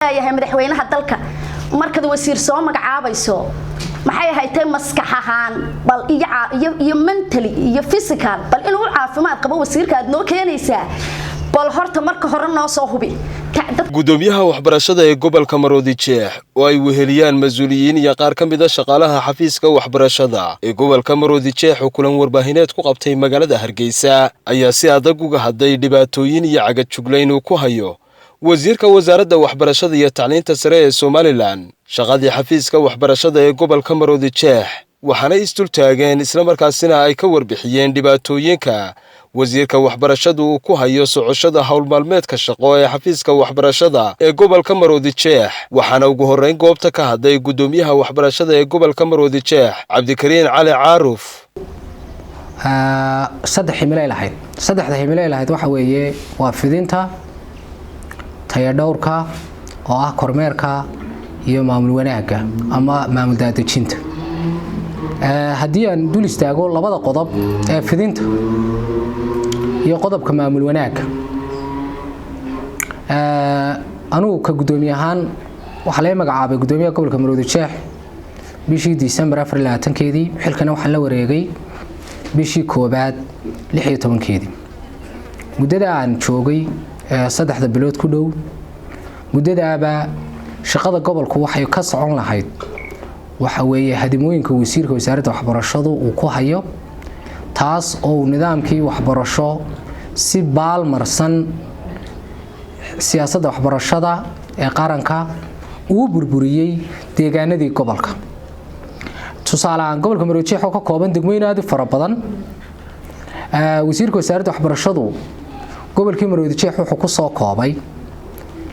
Leeyahay madaxweynaha dalka, markaad wasiir soo magacaabayso, maxay ahaytay, maskax ahaan bal iyo mentally iyo physical bal inuu u caafimaad qabo wasiirka aad noo keenaysaa, bal horta marka hore noo soo hubi. Gudoomiyaha waxbarashada ee gobolka Maroodi Jeex oo ay weheliyaan mas-uuliyiin iyo qaar ka mid a shaqaalaha xafiiska waxbarashada ee gobolka Maroodi Jeex oo kulan warbaahineed ku qabtay magaalada Hargeysa ayaa si adag uga hadlay dhibaatooyin iyo cagajuglayn uu ku hayo wasiirka wasaaradda waxbarashada iyo tacliinta sare ee Somaliland shaqadii xafiiska waxbarashada ee gobolka Maroodi Jeex. Waxaanay isdultaageen islamarkaasina ay ka warbixiyeen dhibaatooyinka wasiirka waxbarashadu uu ku hayo socoshada howlmaalmeedka shaqo ee xafiiska waxbarashada ee gobolka Maroodi Jeex. Waxaana ugu horreyn goobta ka hadlay gudoomiyaha waxbarashada ee gobolka Maroodi Jeex, Cabdikariin Cali Caaruf. Saddex himilay lahayd. Saddexda himilay lahayd waxa weeye: waa fidinta, tayadhowrka oo ah kormeerka, iyo maamul wanaagga ama maamul daadejinta. Haddii aan dul istaago labada qodob ee fidinta iyo qodobka maamul wanaagga, anugu ka guddoomiye ahaan waxaa laga magacaabay guddoomiyaha gobolka Maroodi Jeex bishii Disembar 24-keedii. Xilkana waxaan la wareegay bishii koobaad 16-keedii. Muddada aan joogay 3da bilood ku dhow, muddadaaba shaqada gobolku waxay ka socon lahayd waxa weeye hadimooyinka wasiirka wasaaradda waxbarashadu uu ku hayo, taas oo uu nidaamkii waxbarasho si baalmarsan siyaasadda waxbarashada ee qaranka uu burburiyey deegaanadii gobolka. Tusaale ahaan, gobolka Maroodi Jeex oo ka kooban degmooyin aad u fara badan, wasiirka wasaaradda waxbarashadu gobolkii Maroodi Jeex wuxuu ku soo koobay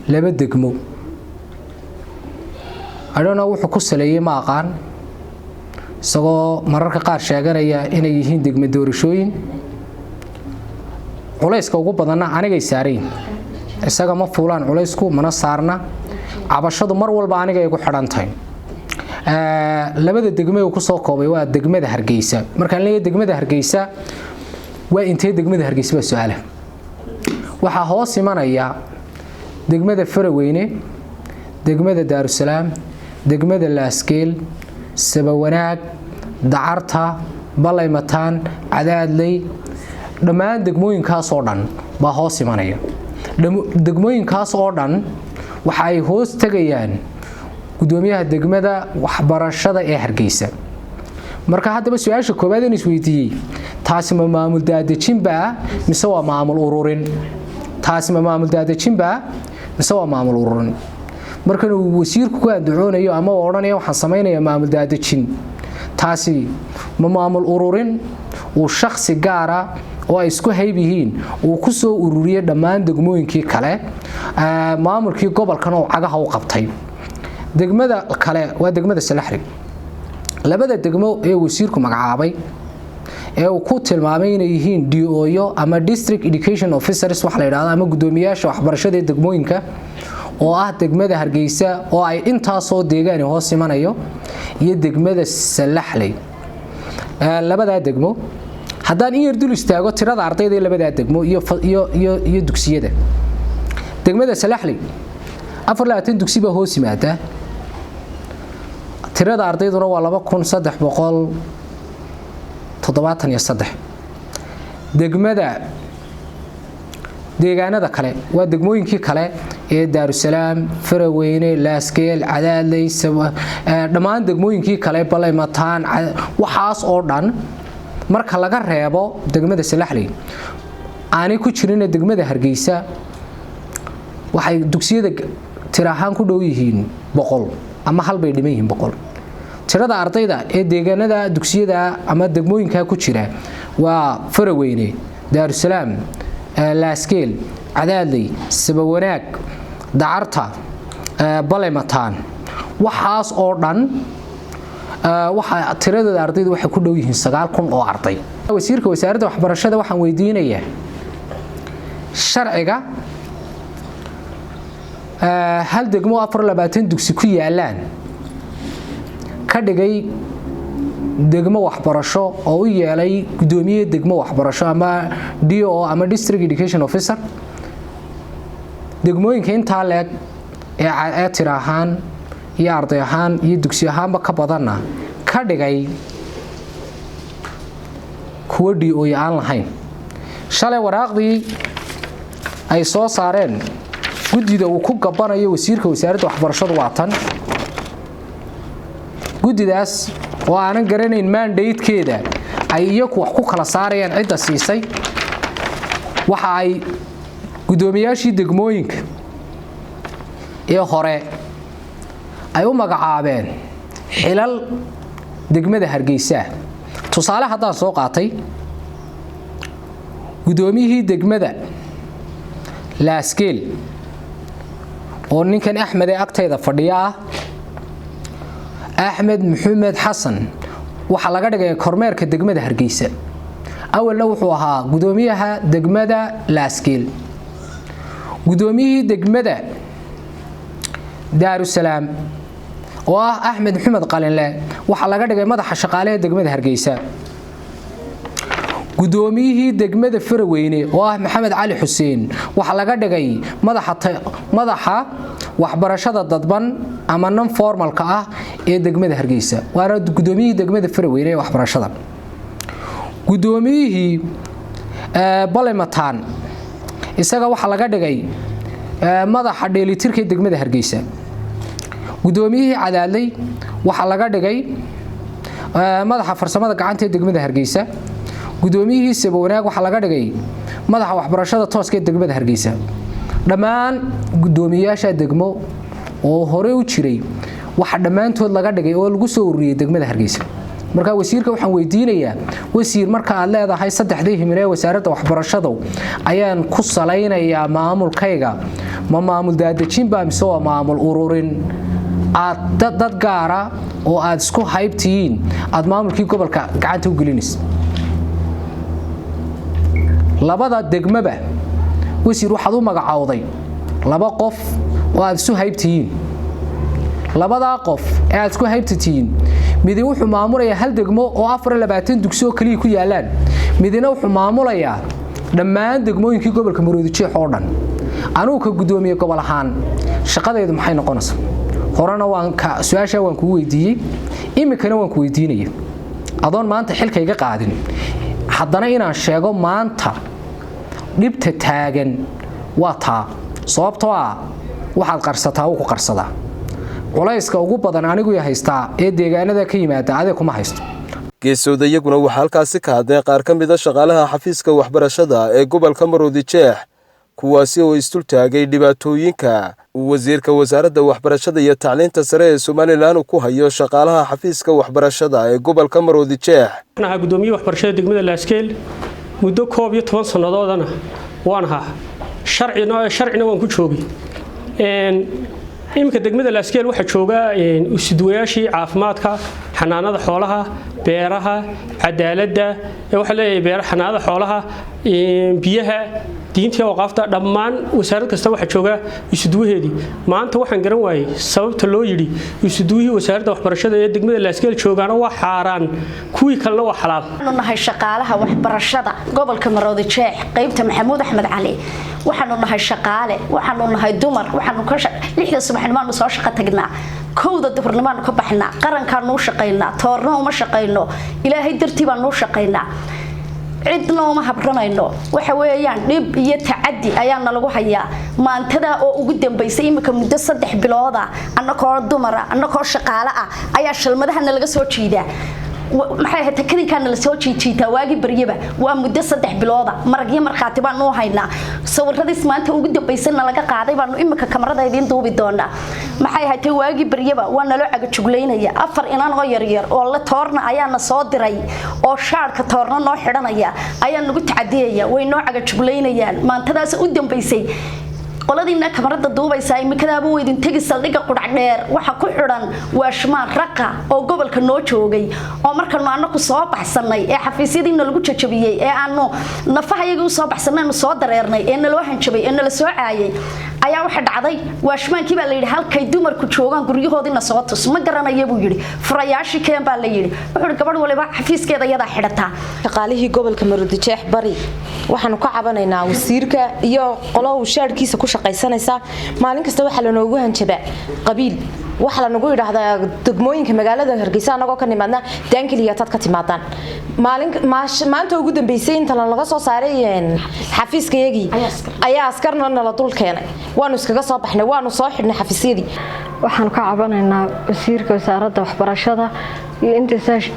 laba degmo. Adhona wuxuu ku saleeyey ma aqaan, isagoo mararka qaar sheeganaya inay yihiin degmo doorashooyin. Culayska ugu badanna anigay saarayn, isaga ma fuulaan culaysku, mana saarna. Cabashadu mar walba aniga igu xidhantahay. Labada degme uu kusoo koobay waa degmada Hargeysa. Markaan leeyahay degmada Hargeysa, waa intee degmada Hargeysa baa su-aala. Waxaa hoos imanaya degmada Faraweyne, degmada Daarusalaam, degmada Laaskeel, Sabawanaag, Dacarta, Balaymataan, Cadaadley. Dhammaan degmooyinkaas oo dhan baa hoos imanaya. Degmooyinkaas oo dhan waxa ay hoos tegayaan gudoomiyaha degmada waxbarashada ee Hargeysa. Marka haddaba su-aasha koowaad in isweydiiyey: taasi ma maamul daadejinbaa mise waa maamul ururin? Taasi ma maamul daadejinbaa mise waa maamul ururin? Markan uu wasiirku ku andacoonayo ama uu odhanaya waxaan samaynayaa maamul daadejin, taasi ma maamul ururin uu shaksi gaara oo ay isku hayb yihiin uu ku soo ururiyey dhammaan degmooyinkii kale, maamulkii gobolkan oo cagaha u qabtay? Degmada kale waa degmada Salaxri. Labada degmo ee wasiirku magacaabay ee uu ku tilmaamay inay yihiin DO-yo ama district education officers waxa la yidhahdo, ama guddoomiyaasha waxbarashada ee degmooyinka, oo ah degmada Hargeysa oo ay intaasoo deegaani hoos imanayo iyo degmada Salaxley. Labadaa degmo haddaan in yar dul istaago, tirada ardayda ee labadaa degmo iyo dugsiyada: degmada Salaxley 24 dugsi baa hoos yimaada, tirada ardayduna waa 2373. Degmada deegaanada kale, waa degmooyinkii kale ee Daarusalaam, Faraweyne, Laaskeel, Cadaadley, dhammaan degmooyinkii kale, Balaymataan, waxaas oo dhan marka laga reebo degmada Salaxley aanay ku jirina, degmada Hargeysa waxay dugsiyada tir ahaan ku dhow yihiin 100 ama hal bay dhiman yihiin 100. Tirada ardayda ee deegaanada dugsiyada ama degmooyinka ku jira waa Faraweyne, Daarusalaam, Laaskeel, Cadaadley, Sabawanaag, Dacarta, Balemataan, waxaas oo dhan waxaa tiradooda ardaydu waxay ku dhow yihiin 9000 oo arday. Wasiirka wasaaradda waxbarashada waxaan weydiinayaa sharciga hal degmo 24 dugsi ku yaalaan ka dhigay degmo waxbarasho oo u yeelay gudoomiye degmo waxbarasho ama DO ama district education officer, degmooyinka intaa leeg. ee tir ahaan iyo arday ahaan iyo dugsi ahaanba ka badanna ka dhigay kuwo DO aan lahayn. Shalay waraaqdii ay soo saareen guddida uu ku gabanayo wasiirka wasaaradda waxbarashadu waa tan. Guddidaas oo aanan garanayn mandate-keeda ay iyaku wax ku kala saarayaan cidda siisay, waxa ay guddoomiyaashii degmooyinka ee hore ay u magacaabeen xilal degmada Hargeysa. Tusaale haddaan soo qaatay, guddoomiyihii degmada Laaskeel oo ninkan Axmed ee agtayda fadhiya ah, Axmed Maxamed Xasan, waxaa laga dhigaya kormeerka degmada Hargeysa. Awalna wuxuu ahaa guddoomiyaha degmada Laaskeel. Guddoomiyihii degmada Daarusalaam oo ah Axmed Maxamed Qalinle waxaa laga dhigay madaxa shaqaalaha degmada Hargeysa. Guddoomiyihii degmada Faraweyne oo ah Maxamed Cali Xuseen waxaa laga dhigay madaxa waxbarashada dadban ama non formalka ah ee degmada Hargeysa, waana guddoomiyihii degmada Faraweyne ee waxbarashada. Guddoomiyihii Balemataan isaga waxaa laga dhigay madaxa dheelitirka ee degmada Hargeysa. Guddoomiyihii Cadaadley waxaa laga dhigay madaxa farsamada gacanta ee degmada Hargeysa. Guddoomiyihii Sabowanaag waxaa laga dhigay madaxa waxbarashada tooska ee degmada Hargeysa. Dhammaan guddoomiyayaasha degmo oo hore u jiray waxa dhammaantood laga dhigay oo lagu soo ururiyey degmada Hargeysa. Marka wasiirka waxaan weydiinayaa: wasiir, marka aad leedahay saddexdii himilo ee wasaaradda waxbarashadu ayaan ku salaynayaa maamulkayga, ma maamul daadejin baa mise waa maamul ururin aad dad gaara oo aad isku haybtihiin aad maamulkii gobolka gacanta u gelinaysa? Labada degmaba, wasiir, waxaad u magacowday laba qof oo aad isu haybtihiin. Labadaa qof ee aad isku haybta tihiin, midi wuxuu maamulayaa hal degmo oo 24 dugsi oo kaliya ku yaalaan, midina wuxuu maamulayaa dhammaan degmooyinkii gobolka Maroodijeex oo dhan. Anugu ka guddoomiye gobol ahaan shaqadaydu maxay noqonaysaa? Horena waan ka su-aashaa waan kuu weydiiyey, iminkana waan ku weydiinaya. Adoon maanta xilka iga qaadin, haddana inaan sheego maanta dhibta taagan waa taa, sababtoo ah waxaad qarsataa wuu ku qarsadaa. Culayska ugu badan anigu haystaa ee deegaanada ka yimaada adee kuma haysto. Geesooda iyaguna waxaa halkaasi ka hadlay qaar ka mid a shaqaalaha xafiiska waxbarashada ee gobolka Maroodi Jeex, kuwaasi oo isdultaagay dhibaatooyinka uu wasiirka wasaaradda waxbarashada iyo tacliinta sare ee Somaliland ku hayo shaqaalaha xafiiska waxbarashada ee gobolka Maroodi Jeex. Waxaan ahaa guddoomiye waxbarashada degmada Laaskeel muddo 11 sannadoodana waan ahaa, sharcina waan ku joogay. Iminka degmada Laaskeel waxaa jooga isuduwayaashii caafimaadka, xanaanada xoolaha, beeraha, cadaaladda, waxaa leeyahay beera, xanaanada xoolaha, biyaha, diintii, awqaafta, dhammaan wasaarad kasta waxaa jooga isuduwaheedii. Maanta waxaan garan waayey sababta loo yidhi isuduwihii wasaaradda waxbarashada ee degmada Laaskeel joogaana waa xaaraan, kuwii kalena waa xalaal. Waxaanu nahay shaqaalaha waxbarashada gobolka Maroodi Jeex, qaybta Maxamuud Axmed Cali. Waxaanu nahay shaqaale, waxaanu nahay dumar. Waxaanu ka 6da subaxnimaanu soo shaqo tagnaa, 1da duhurnimaanu ka baxnaa. Qarankaanu u shaqaynaa, toorna uma shaqayno. Ilaahay dartii baanu u shaqaynaa, cidna uma habranayno. Waxa weeyaan dhib iyo tacadi ayaa nalagu hayaa. Maantadaa oo ugu dambaysay, iminka muddo 3 bilooda, annagoo dumara, annagoo shaqaale ah, ayaa shalmadaha nalaga soo jiidaa. Maxay ahayd, takadinkaa nala soo jiijiitaa waagii baryaba. Waa muddo 3 bilooda. Maragyo markhaati baanu haynaa. Sawiradiis maanta ugu dambaysa nalaga qaaday baanu iminka kamarada idiin duubi doonaa. Maxay ahayd, waagii baryaba waa naloo cagajuglaynaya. Afar inan oo yaryar oo la toorna ayaana soo diray oo shaarka toorna noo xidhanaya ayaa nagu tacadiyaya, way noo cagajuglaynayaan. Maantadaas u dambaysay, qoladiina kamarada duubaysaa imikadaaba weydin tegi. Saldhigga Qudhac Dheer waxa ku xidhan waashmaan raqa oo gobolka noo joogay, oo markaanu anaku soo baxsanay ee xafiisyadiina lagu jajabiyey ee aanu nafahayagii usoo baxsanay, aanu soo dareernay, ee naloo hanjabay ee nala soo caayay. Ayaa waxa dhacday, waashmaankii baa la yidhi, "Halkay dumarku joogaan guryahoodiina soo tus." "Ma garanaya," buu yidhi. "Furayaashii keen," baa la yidhi. Wuxuu yidhi, "Gabadh waliba xafiiskeeda iyadaa xidhataa." Shaqaalihii gobolka Maroodijeex bari waxaanu ka cabanaynaa wasiirka iyo qolo uu shaadhkiisa ku shaqaysanaysa. Maalin kasta waxaa lanoogu hanjabaa qabiil, waxaa lanagu yidhaahdaa degmooyinka magaalada Hargeysa anagoo ka nimaadna daankeliya taad ka timaadaan. Maanta ugu dambeysay inta lanaga soo saaray xafiiskayagii ayaa askarna nala dul keenay. Waanu iskaga soo baxnay, waanu soo xidhnay xafiisyadii. Waxaanu ka cabanaynaa wasiirka wasaaradda waxbarashada iyo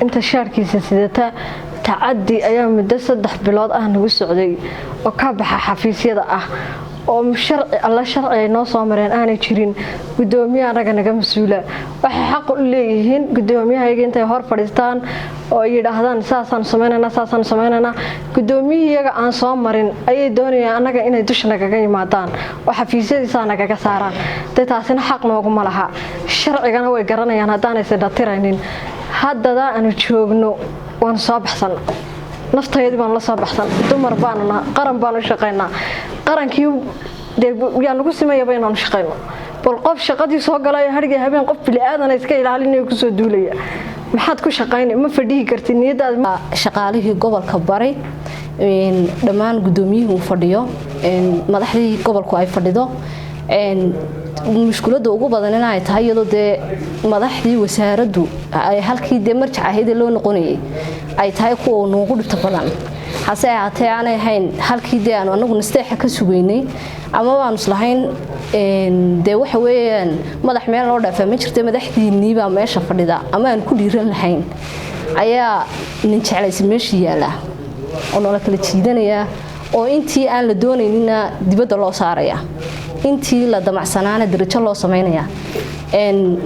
inta shaarkiisa sidata. Tacadi ayaa muddo 3 bilood ah nagu socday oo ka baxa xafiisyada ah, oo sharci alla sharci ay noo soo mareen aanay jirin. Gudoomiyaha anaga naga mas-uula, waxay xaq u leeyihiin gudoomiyahayaga intay hor fadhiistaan oo ay yidhaahdaan, "Saasaan samaynanaa, saasaan samaynanaa." Gudoomiyihii iyaga aan soo marin ayay doonayaan annaga inay dusha nagaga yimaadaan oo xafiisyadiisaa nagaga saaraan. Dee taasina xaq nooguma laha, sharcigana way garanayaan haddaanaysan dhatiraynin. Haddadaa aanu joogno waanu soo baxsan, naftayadii baanu la soo baxsan. Dumar baanu naha, qaran baanu shaqaynaa. Qarankii dee yaa nagu simayaba inaanu shaqayno? Bal qof shaqadii soo galay hargii habeen, qof bili-aadana iska ilaalinaya kusoo duulaya, maxaad ku shaqaynay? Ma fadhihi kartid niyadaada. Shaqaalihii gobolka bari dhammaan, gudoomiyihii uu fadhiyo, madaxdii gobolku ay fadhido, mushkuladda ugu badan inay tahay iyadoo dee madaxdii wasaaraddu ay halkii dee marjac ahayd ee loo noqonayay ay tahay kuwa noogu dhibta badan, hase ahaatee aanay ahayn halkii dee aanu anagu nasteexa ka sugaynay ama waanu islahayn. Dee waxa weeyaan, madax meel loo dhaafaa ma jirta, madaxdiinnii baa meesha fadhida ama aan ku dhiiran lahayn ayaa nin jeclaysa meesha yaala oo noola kala jiidanayaa, oo intii aan la doonaynina dibadda loo saaraya, intii la damacsanaana darajo loo samaynaya.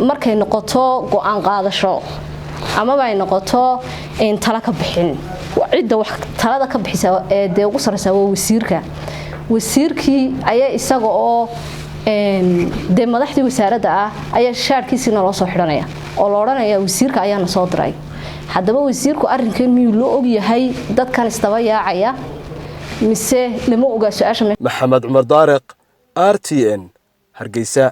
Markay noqoto go-aan qaadasho amaba ay noqoto tala ka bixin, cidda wax talada ka bixisa ee dee ugu sarreysa waa wasiirka. Wasiirkii ayaa isaga oo dee madaxdii wasaaradda ah ayaa shaarkiisiina loo soo xidhanaya oo la odhanaya, "Wasiirka ayaana soo diray." Haddaba wasiirku arrinkan miyuu loo ogyahay dadkan isdaba yaacaya mise lama ogaa? Su-aasha. Maxamed Cumar Daariq, RTN, Hargeysa.